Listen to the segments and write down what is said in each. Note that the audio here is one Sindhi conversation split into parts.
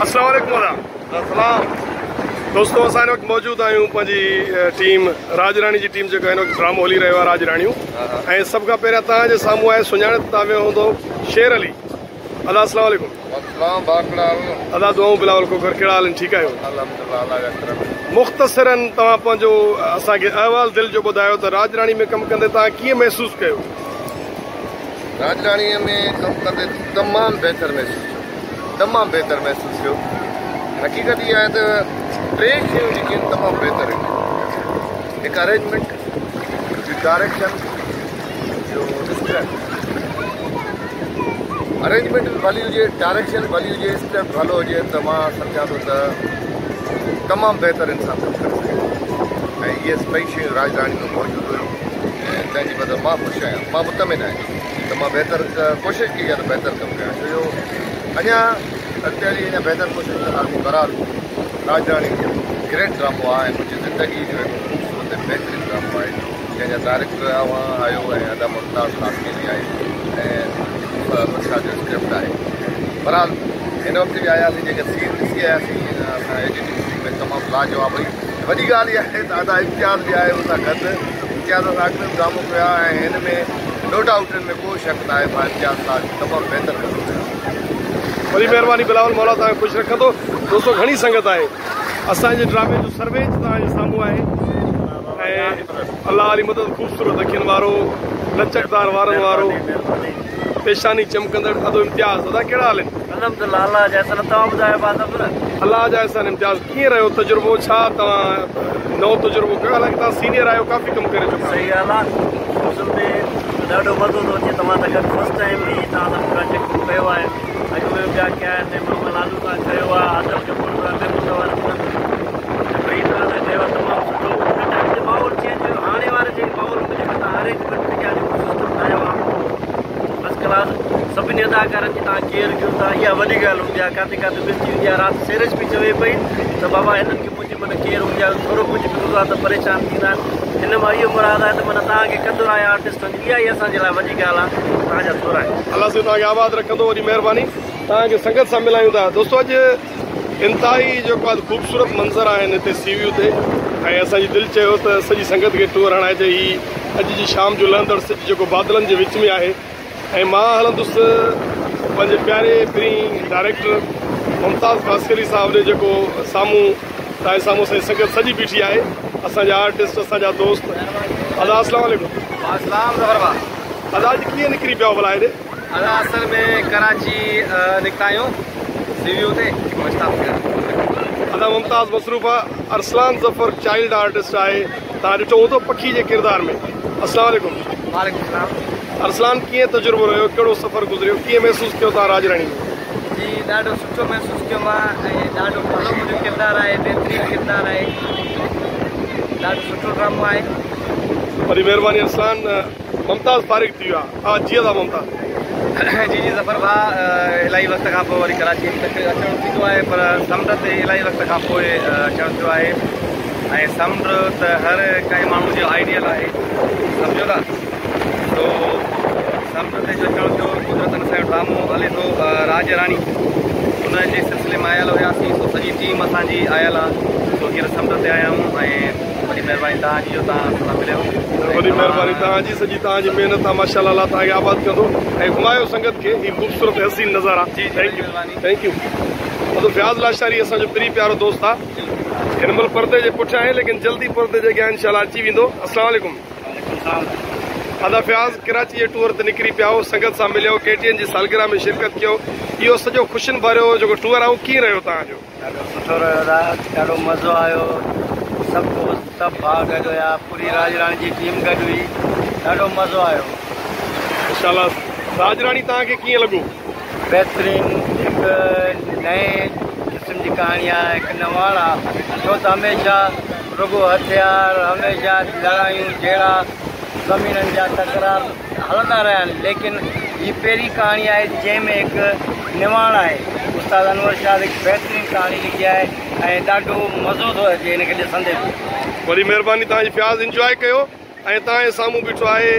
السلام عليڪم ادا. السلام. دوستو اسان هن وقت موجود آهيون پنهنجي ٽيم راڄ راڻي جي ٽيم جيڪو هن وقت ڊرامو هلي رهيو آهي راڄ راڻيون ۽ سڀ کان پهريان توهان جي سامهون آهي سڃاڻي ته ويو هوندو شير علي ادا السلام عليڪم. السلام باقڙا. ادا دعائون بلاول کوکر ڪهڙا حال آهن ٺيڪ آهيو؟ الحمدلله الله جا ڪرم. مختصرا توهان پنهنجو اسان کي احوال دل جو ٻڌايو ته راڄ راڻي ۾ ڪم ڪندي توهان ڪيئن محسوس ڪيو؟ راڄ راڻي ۾ ڪم ڪندي تمام بهتر محسوس ٿيو تمام بهتر محسوس ٿيو حقيقت اها آهي ته ٽي شيون جيڪي آهن تمام بهتر آهن هڪ ارينجمينٽ ٻيو ڊائريڪشن ٻيو اسڪرپٽ ارينجمينٽ به ڀلي هجي ڊائريڪشن ڀلي هجي اسڪرپٽ ڀلو هجي ته مان سمجهان ٿو ته تمام بهتر انسان ڪم ڪري سگهي ٿو ۽ اهي ٽئي شيون راڄ راڻي ۾ موجود هيون ۽ تنهن جي بدر مان خوش آهيان مان مطمئن آهيان ته مان بهتر ڪوشش ڪئي آهي ته بهتر ڪم ڪيان ڇو جو اڃا اڳتي هلي اڃا بهتر ڪوشش ڪنداسين بهرحال راڄ راڻي گريٽ ڊرامو آهي ۽ منهنجي زندگي جو هڪ خوبصورت ۽ بهترين ڊرامو آهي جنهن جا ڊائريڪٽر اوهان آهيو ۽ ادا ممتاز خاصخيلي آهي ۽ انور شاهه جو اسڪرپٽ آهي بهرحال هن وقت به آياسين جيڪي سين ڏسي آياسين اسان ايڊيٽنگ ۾ تمام لاجواب هئي وڏي ڳالهه اها آهي ته ادا امتياز به آهي ان سان گڏ امتياز اسان اڳ ۾ به ڊرامو ڪيو آهي ۽ هن ۾ نو ڊائوٽ ان ۾ ڪو شڪ نه آهي ڀاء امتياز صاحب تمام بهتر ڪم ڪيو آهي. وڏي مهرباني بلاول مولا توهان کي خوش رکندو دوستو گهڻي سنگت آهي اسان جي ڊرامي جو سرويچ توهان جي سامهون آهي ۽ الله علي مدد خوبصورت اکين وارو لچڪدار وارن وارو پيشاني چمڪندڙ ادو امتياز ادا ڪهڙا حال آهن. الحمدلله الله جا احسان توهان ٻڌايو ڀاء ظفر. الله جا احسان امتياز ڪيئن رهيو تجربو ڇا توهان نئون تجربو ڪيو حالانڪه توهان سينيئر آهيو ڪافي ڪم ڪري چڪا آهيو. صحيح ڳالهه آ اصل ۾ ڏاڍو مزو ٿو اچي توهان سان گڏ فرسٽ ٽائيم هي توهان سان پراجيڪٽ ڪيو آهي اڳ ۾ ٻيا ڪيا آهن ماما لالو سان ڪيو آ عادل ڪپور سان محمود وارن سان ٻئي توهان سان ڪيو آ تمام سٺو ان ٽائيم تي ماحول چينج هيو هاڻي واري جيڪي ماحول ۾ جيڪو توهان ارينجمينٽ ڪئي آ جيڪو سسٽم ٺاهيو آ فرسٽ ڪلاس سڀني اداڪارن جي توهان ڪيئر ڪيو ٿا اها وڏي ڳالهه هوندي آهي ڪاٿي ڪاٿي مس ٿي ويندي آهي رات سيرش به چوي پئي ته بابا هنن کي منهنجي معنيٰ ڪيئر هوندي آهي ٿورو ڪجهه به هوندو آهي ته پريشان ٿيندا آهن هن مان اهو مراد آهي ته معنيٰ توهان کي قدر آهي آرٽسٽن جي اها ئي اسان جي لاء وڏي ڳالهه آهي توهان جا ٿورا آهن. الله سائين توهان کي آباد رکندو وڏي مهرباني توهان کي سنگت سان ملايون ٿا دوستو اڄ انتهائي جيڪو آهي خوبصورت منظر آهن هتي سي ويو تي ۽ اسان جي دل چيو ته سڄي سنگت کي ٽوئر هڻائجي هي اڄ جي شام جو لهندڙ سج جيڪو بادلن جي وچ ۾ آهي ۽ مان هلندس پنهنجي پياري پرين ڊائريڪٽر ممتاز خاصخيلي صاحب ڏي جيڪو سامهون تانجي سامهون اسان جي سنگت سڄي بيٺي آهي اسان جا آرٽسٽ اسان جا دوست ادا اسلام عليڪم. اسلام ظفر ڀاء. ادا اڄ ڪيئن نڪري پيا ڀلا هيڏي. ادا اصل ۾ ڪراچي نڪتا آهيون سي ويو تي اشتاف ٿيا. ادا ممتاز مصروف آ ارسلان ظفر چائلڊ آرٽسٽ آهي توهان ڏٺو هوندو پکي جي ڪردار ۾ اسلام عليڪم. وعليڪم السلام. ارسلان ڪيئن تجربو رهيو ڪهڙو سفر گذريو ڪيئن محسوس ڪيو توهان راڄ راڻي ۾. جي ڏاڍو سٺو محسوس ڪيو مان ۽ ڏاڍو ڀلو منهنجو ڪردار آهي بهترين ڪردار آهي ڏاڍو سٺو ڊرامو آهي. وڏي مهرباني ارسلان. ممتاز فارغ ٿي ويو آ جي ادا ممتاز. جي جي ظفر ڀاء الائي وقت کان پوء وري ڪراچي اچڻ ٿيندو آهي پر سمنڊ تي الائي وقت کان پوء اچڻ ٿيو آهي ۽ سمنڊ ته هر ڪنهن ماڻهو جو آئيڊيل آهي سمجهو ٿا سو سمنڊ تي جو اچڻ ٿيو قدرتن اسان جو ڊرامو هلي ٿو راڄ راڻي ان جي سلسلي ۾ آيل هياسين سو سڄي ٽيم اسان جي آيل آ سو هينئر سمنڊ تي آيا آهيون ۽ وڏي مهرباني توهان جي جو توهان اسان سان مليو. وڏي مهرباني توهان جي سڄي توهان جي محنت آ ماشاءالله الله توهان کي آباد ڪندو ۽ گهمايو سنگت کي هي خوبصورت ۽ حسين نظارا thank you thank you ادو فياض لاشاري اسان جو پرين پيارو دوست آ هن مهل پردي جي پٺيان آهي ليڪن جلدي پردي جي اڳيان انشاءالله اچي ويندو السلام عليڪم ادا فياض ڪراچي جي ٽوئر تي نڪري پيا آهيو سنگت سان مليو ڪي ٽي اين جي سالگرهه ۾ شرڪت ڪيو اهو سڄو خوشين ڀريو جيڪو ٽوئر آ اهو ڪيئن رهيو توهان جو. ڏاڍو سٺو رهيو ادا ڏاڍو مزو آيو سڀ دوست سڀ ڀاء گڏ هيا پوري راڄ راڻي جي ٽيم گڏ هئي ڏاڍو مزو آيو. ماشاءالله راڄ راڻي توهان کي ڪيئن لڳو. بهترين هڪ نئين قسم جي ڪهاڻي آ هڪ نواڻ آ ڇو ته هميشه رڳو هٿيار هميشه لڙايون جهيڙا زمينن جا تڪرار هلندا رهيا آهن ليڪن هي پهرين ڪهاڻي آهي جنهن ۾ هڪ نواڻ آهي استاد انور شاد هڪ بهترين ڪهاڻي لکي آهي ۽ ڏاڍو مزو ٿو اچي هن کي ڏسندي به. وڏي مهرباني توهان جي فياض انجواء ڪيو ۽ توهان جي سامهون بيٺو آهي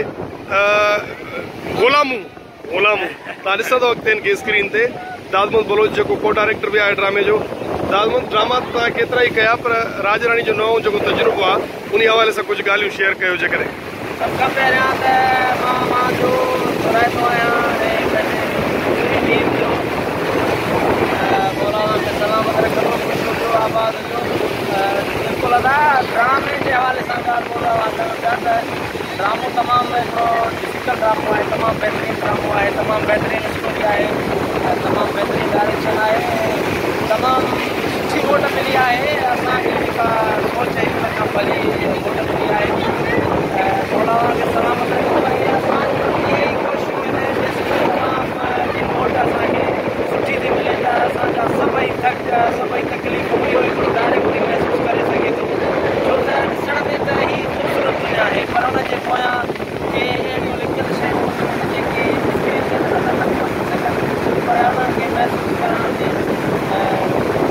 غلامون غلامون توهان ڏسندو اڳتي هن کي اسڪرين تي دادمند بلوچ جيڪو ڪو ڊائريڪٽر به آهي ڊرامي جو. دادمند ڊراما ته توهان ڪيترا ئي ڪيا پر راڄ راڻي جو نئون جيڪو تجربو آهي انهي حوالي سان ڪجهه ڳالهيون شيئر ڪيو جيڪڏهن. سڀ کان پهريان ته مان اوهان جو ٿورائتو آهيان ۽ پنهنجي پوري ٽيم جو. مولا اوهان کي سلامت رکندو، خوش هجو، آباد هجو. بلڪل ادا ڊرامي جي حوالي سان ڳالهه ٻولهه اوهان ڪيو پيا ته ڊرامو تمام هڪڙو ڊفيڪلٽ ڊرامو آهي، تمام بهترين ڊرامو آهي، تمام بهترين اسٽوري آهي ۽ تمام بهترين ڊائريڪشن آهي ۽ تمام سٺي موٽ ملي آهي اسان کي جيڪا سوچ هئي ان کان ڀلي موٽ ملي آهي ۽ مولا اوهان کي سلامت رکندو ۽ اسان جون اهي ئي ڪوششون آهن جيسين تمام جي موٽ اسان کي سٺي ٿي ملي ته اسان جا سڀئي ٿڪ سڀئي تڪليفون اهو هڪڙو ڊائريڪٽلي محسوس ڪري سگهي ٿو ڇو ته ڏسڻ ۾ ته هي خوبصورت دنيا آهي پر ان جي پويان ڪي اهڙيون لڪيل شيون هونديون آهن جيڪي اسڪرين تي ته نظر نٿيون اچي سگهن پر انهن کي محسوس ڪرڻ جي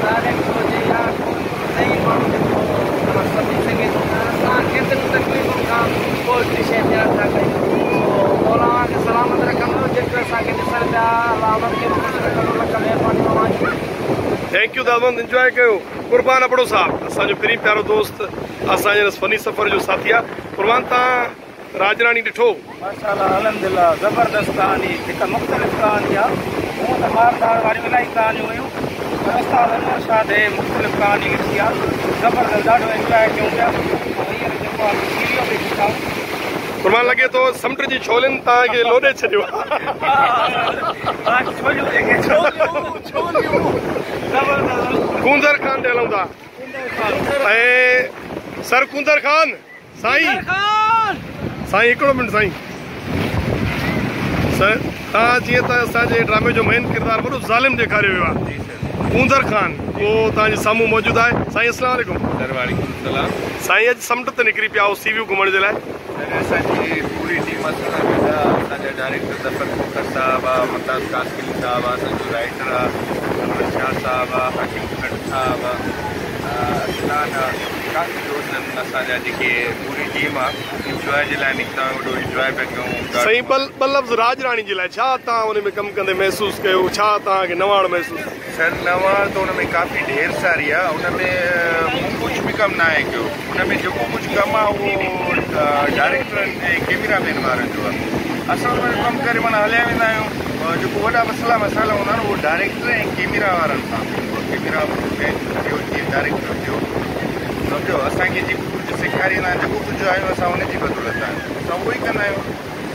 ڊائريڪٽ هجي يا ڪو هڪڙو ذهين ماڻهو جيڪو معنيٰ سمجهي سگهي ٿو ته اسان ڪيترين تڪليفن کان پوء هڪڙي شيء تيار ٿا ڪيون سو مولا اوهان کي سلامت رکندو جيڪي اسان کي ڏسن پيا الله انهن کي به خوش رکندو لک مهربانيون اوهان جون. Thank you دادمند انجواء ڪيو. قربان ابڙو صاحب اسان جو پرين پيارو دوست اسان جي فني سفر جو ساٿي آ قربان تان راڄ راڻي ڏٺو. ماشاءالله الحمدلله زبردست ڪهاڻي هڪ مختلف ڪهاڻي آ هونء ته مار ڌاڙ واريون الاهي ڪهاڻيون هيون پر استاد انور شاد هي مختلف ڪهاڻي لکي آ زبردست ڏاڍو انجواء ڪيون پيا ۽ هينئر جيڪو آ سو سيريو به ڏٺائون. قربان لڳي ٿو سمنڊ جي ڇولين توهان کي لوڏي ڇڏيو. ها ڇوليون جيڪي ڇوليون ڇوليون زبردست. ڪونڌر خان ڏي هلون ٿا ۽ سر ڪونڌر خان سائين سائين هڪڙو منٽ سائين سر تان جيئن ته اسان جي ڊرامي جو مين ڪردار وڏو ظالم ڏيکاريو ويو آهي ڪونڌر خان اهو توهان جي سامهون موجود آهي سائين اسلام عليڪم. سر وعليڪم السلام. سائين اڄ سمنڊ تي نڪري پيا آهيو سي ويو گهمڻ جي لاء. سر اسان جي پوري ٽيم اسان سان گڏ آ اسان جا ڊائريڪٽر ظفر کوکر صاحب آ ممتاز قاسمي صاحب آ اسان جو رائيٽر آ انور شاھ صاحب آ حڪيم کٽ صاحب آ ارسلان آ ڪافي دوست آهن اسان جا جيڪي پوري ٽيم آ انجواء جي لاء نڪتا آهيون وڏو انجواء پيا ڪيون سائين ٻه لفظ راڄ راڻي جي لاء ڇا توهان ان ۾ ڪم ڪندي محسوس ڪيو ڇا توهان کي نواڻ محسوس ٿي. سر نواڻ ته ان ۾ ڪافي ڍير ساري آ ان ۾ مون ڪجهه به ڪم ناهي ڪيو ان ۾ جيڪو ڪجهه ڪم آ اهو ڊائريڪٽرن ۽ ڪيميرا مين وارن جو آ اسان ان ۾ ڪم ڪري معنيٰ هليا ويندا آهيون جيڪو وڏا مسئلا مسائل هوندا آهن اهو ڊائريڪٽر ۽ ڪيميرا وارن سان ٿيندو آ ڪيميرا مين ٿيو جيئن ڊائريڪٽر ٿيو سمجهو اسان کي جيڪو ڪجهه سيکاريندا آهن جيڪو ڪجهه آهيون اسان ان جي بدولت آهيون اسان اهو ئي ڪندا آهيون.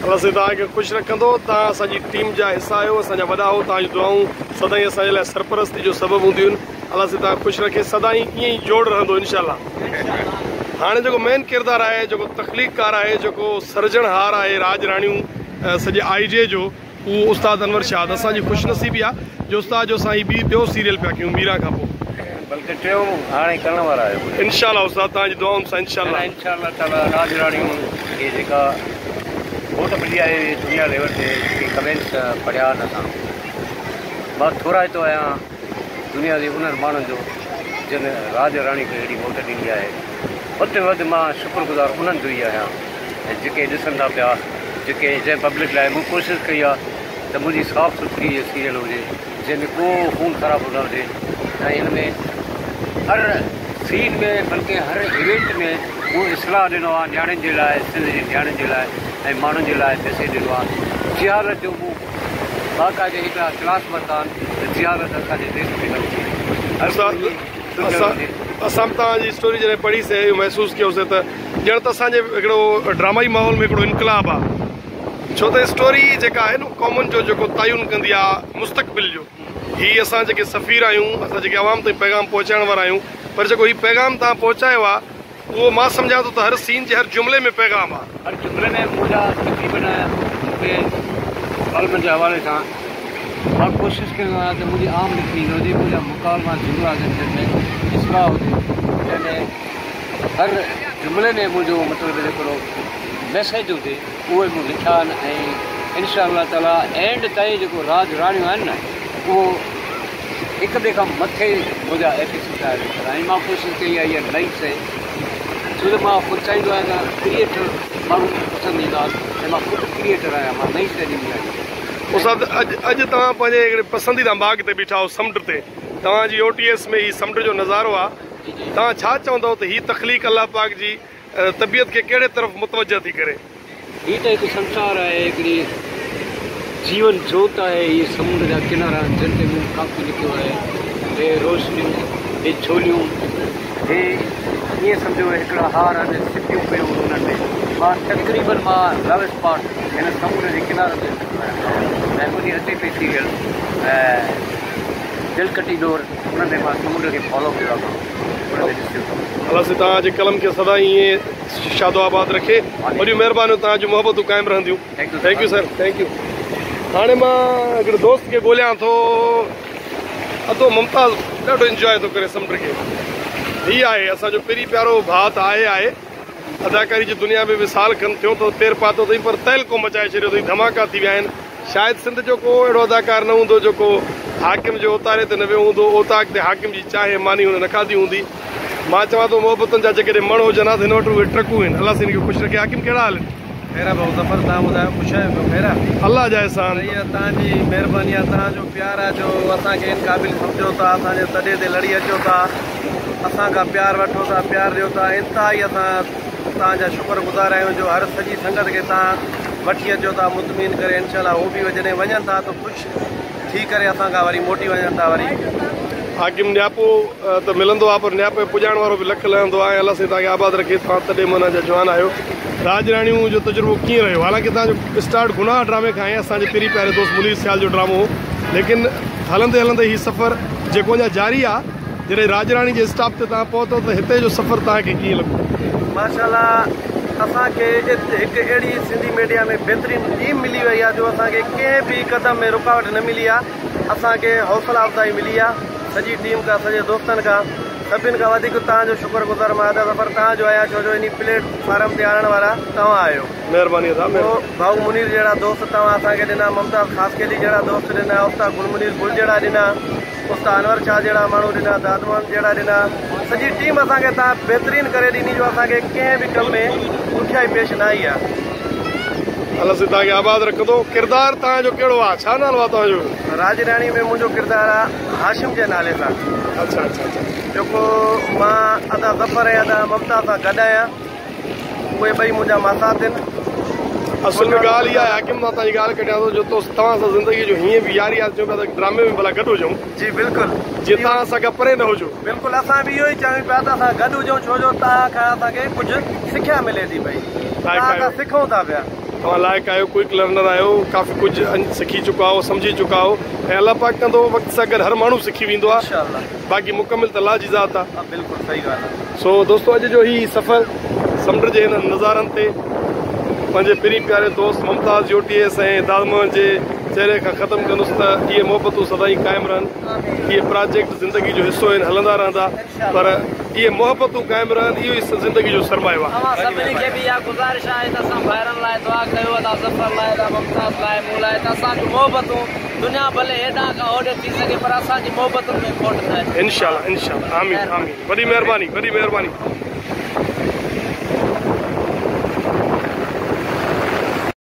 الله سائين توهان کي خوش رکندو توهان اسان جي ٽيم جا حصا آهيو اسان جا وڏا آهو توهان جون دعائون سدائين اسان جي لاء سرپرستي جو سبب هونديون آهن الله سائين توهان کي خوش رکي سدائين ائين ئي جوڙ رهندو انشاء الله هاڻي جيڪو مين ڪردار آهي جيڪو تخليقڪار آهي جيڪو سرجڻهار آهي راڄ راڻيون سڄي آئيڊيا جو اهو استاد انور شاد اسان جي خوش نصيبي آ جو استاد جو اسان هي ٻي ٻيو سيريل پيا ڪيون ميران کان پوء. بلڪه ٽيون هاڻي ڪرڻ وارا آهيو. انشاء الله استاد توهان جي دعائن سان انشاء الله. انشاء الله تعالي راڄ راڻيون کي جيڪا موٽ ملي آهي دنيا ليول تي جيڪي ڪمينٽس پڙهيا آهن اسان مان ٿورائتو آهيان دنيا جي انهن ماڻهن جو جن راڄ راڻي کي اهڙي موٽ ڏني آهي وڌ ۾ وڌ مان شڪر گذار انهن جو ئي آهيان ۽ جيڪي ڏسن ٿا پيا جيڪي جنهن پبلڪ لاء مون ڪوشش ڪئي آهي ته منهنجي صاف سٿري هيء سيريل هجي جنهن ۾ ڪو خون خرابو نه هجي ۽ ان ۾ هر سين ۾ بلڪه هر ايونٽ ۾ مون اصلاح ڏنو آهي نياڻين جي لاء سنڌ جي نياڻين جي لاء ۽ ماڻهن جي لاء ميسيج ڏنو آهي جهالت جو مون باقاعدي هڪڙا ڪلاس ورتا آهن ته جهالت اسان جي ديس ۾ نه هجي هر ڪو سڌريل هجي. اسان به توهان جي اسٽوري جڏهن پڙهي سي اهو محسوس ڪيو سي ته ڄڻ ته اسان جي هڪڙو ڊرامائي ماحول ۾ هڪڙو انقلاب آ ڇو ته اسٽوري جيڪا آهي نه قومن جو جيڪو تعين ڪندي آ مستقبل جو هي اسان جيڪي سفير آهيون اسان جيڪي عوام تائين پيغام پهچائڻ وارا آهيون پر جيڪو هي پيغام توهان پهچايو آ اهو مان سمجهان ٿو ته هر سين جي هر جملي ۾ پيغام آ. هر جملي ۾ منهنجا تقريبن مون کي ڪالمن جي حوالي سان مان ڪوشش ڪندو آهيان ته منهنجي عام لکڻي نه هجي منهنجا مڪالما جملا هجن جن ۾ اصلاح هجي جنهن ۾ هر جملي ۾ منهنجو مطلب هڪڙو ميسيج هجي اهي مون لکيا آهن ۽ انشاء الله تعالي اينڊ تائين جيڪو راڄ راڻيون آهن نه اهو هڪ ٻئي کان مٿي منهنجا ايپيسوڊ آهن لکيل ۽ مان ڪوشش ڪئي آهي اها نئين شيء ڇو ته مان خود چاهيندو آهيان ته ڪريئيٽر ماڻهو کي پسند ايندا آهن ۽ مان خود ڪريئيٽر آهيان مان نئين شيء ڏيندي آهيان. استاد اڄ اڄ توهان پنهنجي هڪڙي پسنديده ماڳ تي بيٺا آهيو سمنڊ تي توهان جي او ٽي ايس ۾ هي سمنڊ جو نظارو آ توهان ڇا چوندؤ ته هي تخليق الله پاڪ جي طبيعت کي ڪهڙي طرف متوجه ٿي ڪري. هي ته هڪ سنسار آهي هڪڙي جيون جوت آهي هي سمنڊ جا ڪنارا جن تي مون ڪافي لکيو آهي هي روشنيون هي ڇوليون هي ائين سمجهو هڪڙا هار آهن سپيون پيون انهن ۾ مان تقريبن مان لو اسپاٽ هن سمنڊ جي ڪنارن تي لکندو آهيان ۽ انهي اچي پئي ٿي ويل ۽ دل ڪٽي ڏور ان ۾ مان سمنڊ کي فالو ڪيو آهي ان تي ڏسيو اٿم. الله سائين توهان جي قلم کي سدائين ائين شاد و آباد رکي. وڏيون مهربانيون توهان جون محبتون قائم رهنديون. Thank you sir thank you. هاڻي مان هڪڙي دوست کي ڳوليان ٿو ادو ممتاز ڏاڍو انجواء ٿو ڪري سمنڊ کي. هي آهي اسان جو پرين پيارو ڀاء ته آهي آهي اداڪاري جي دنيا ۾ به سال کن ٿيو ته پير پاتو اٿئي پر تهلڪو مچائي ڇڏيو اٿئي ڌماڪا ٿي ويا آهن شايد سنڌ جو ڪو اهڙو اداڪار نه هوندو جيڪو حاڪم جي اوتاري تي نه ويو هوندو، اوطاق تي حاڪم جي چانهه ماني هن نه کاڌي هوندي. مان چوان ٿو محبتن جا جيڪڏهن مڻ هجن ها ته هن وٽ اهي ٽرڪون آهن. الله سائين هن کي خوش رکي. حاڪم ڪهڙا حال آهن؟ خير آ ڀائو ظفر توهان ٻڌايو خوش آهيو ٻيو خير آ. الله جا احسان. سائين توهان جي مهرباني آ توهان جو پيار آ جو اسان کي ان قابل سمجهو ٿا اسان جي تڏي تي لڙي اچو ٿا اسان کان پيار وٺو ٿا پيار ڏيو ٿا انتهائي اسان توهان جا شڪر گذار آهيون جو هر سڄي سنگت کي توهان وٺي اچو ٿا مطمئن ڪري انشاء الله هو به جڏهن وڃن ٿا ته خوش ٿي ڪري اسان کان وري موٽي وڃن ٿا وري. حاڪم نياپو ته ملندو آ پر نياپي پڄائڻ وارو به لک لهندو آ ۽ الله سائين توهان کي آباد رکي توهان تڏي منا جا جوان آهيو راڄ راڻيون جو تجربو ڪيئن رهيو حالانڪه توهان جو اسٽارٽ گناهه ڊرامي کان آهي اسان جي پرين پياري دوست منير سيال جو ڊرامو هو ليڪن هلندي هلندي هي سفر جيڪو اڃا جاري آ جڏهن راڄ راڻي جي اسٽاپ تي توهان پهتو ته هتي جو سفر توهان کي ڪيئن لڳو؟ ماشاءالله اسان کي هڪ اهڙي سنڌي ميڊيا ۾ بهترين ٽيم ملي وئي آهي جو اسان کي ڪنهن به قدم ۾ رڪاوٽ نه ملي آهي اسان کي حوصلا افزائي ملي آهي سڄي ٽيم کان سڄي دوستن کان سڀن کان وڌيڪ توهان جو شڪر گذار مان ادا ظفر توهان جو آهيان ڇو جو انهي پليٽ فارم تي آڻڻ وارا توهان آهيو. مهرباني ادا مهرباني. ڀائو منير جهڙا دوست توهان اسان کي ڏنا ممتاز خاصخيلي جهڙا دوست ڏنا استاد گل منير گل جهڙا ڏنا. استاد انور شاهه جهڙا ماڻهو ڏنا، داد محمد جهڙا ڏنا، سڄي ٽيم اسان کي توهان بهترين ڪري ڏني جو اسان کي ڪنهن به ڪم ۾ ڏکيائي پيش نه آئي آهي. الله سائين توهان کي آباد رکندو. ڪردار توهان جو ڪهڙو آ؟ ڇا نالو آ توهان جو؟ راڄ راڻي ۾ منهنجو ڪردار آ هاشم جي نالي سان. اڇا اڇا اڇا. جيڪو مان ادا ظفر ۽ ادا ممتاز سان گڏ آهيان. اهي ٻئي منهنجا ماسات آهن. اصل ۾ ڳالهه اها آهي حاڪم مان توهان جي ڳالهه ڪٽيان ٿو جو توهان سان زندگي جو هيئن به ياري آهي چئون پيا ته ڊرامي ۾ ڀلا گڏ هجون. جي بلڪل. جيئن توهان اسان کان پري نه هجو. بلڪل اسان به اهو ئي چاهيون پيا ته اسان گڏ هجون ڇو جو توهان کان اسان کي ڪجهه سکيا ملي ٿي پئي. توهان کان سکون ٿا پيا. توهان لائق آهيو ڪوئڪ لرنر آهيو ڪافي ڪجهه سکي چڪا آهيو سمجهي چڪا آهيو ۽ الله پاڪ ڪندو وقت سان گڏ هر ماڻهو سکي ويندو آهي باقي مڪمل ته الله جي ذات آهي. بلڪل صحيح ڳالهه آهي. سو دوستو اڄ جو هي سفر سمنڊ جي هنن نظارن تي پنهنجي پرين پياري دوست ممتاز جوٽيء ۽ داد محمد جي چهري کان ختم ڪندس ته اهي محبتون سدائين قائم رهن اهي پراجيڪٽ زندگي جو حصو آهن هلندا رهندا پر اهي محبتون قائم رهن اهو ئي زندگي جو سرمايو آهي. اوهان سڀني کي به اها گذارش آهي ته اسان ڀائرن لاء دعا ڪيو ادا ظفر لاء ادا ممتاز لاء مون لاء ته اسان جون محبتون دنيا ڀلي هيڏانهن کان هوڏي ٿي سگهي پر اسان جي محبتن ۾ کوٽ نه اچي. انشاء الله انشاء الله آمين آمين. وڏي مهرباني وڏي مهرباني.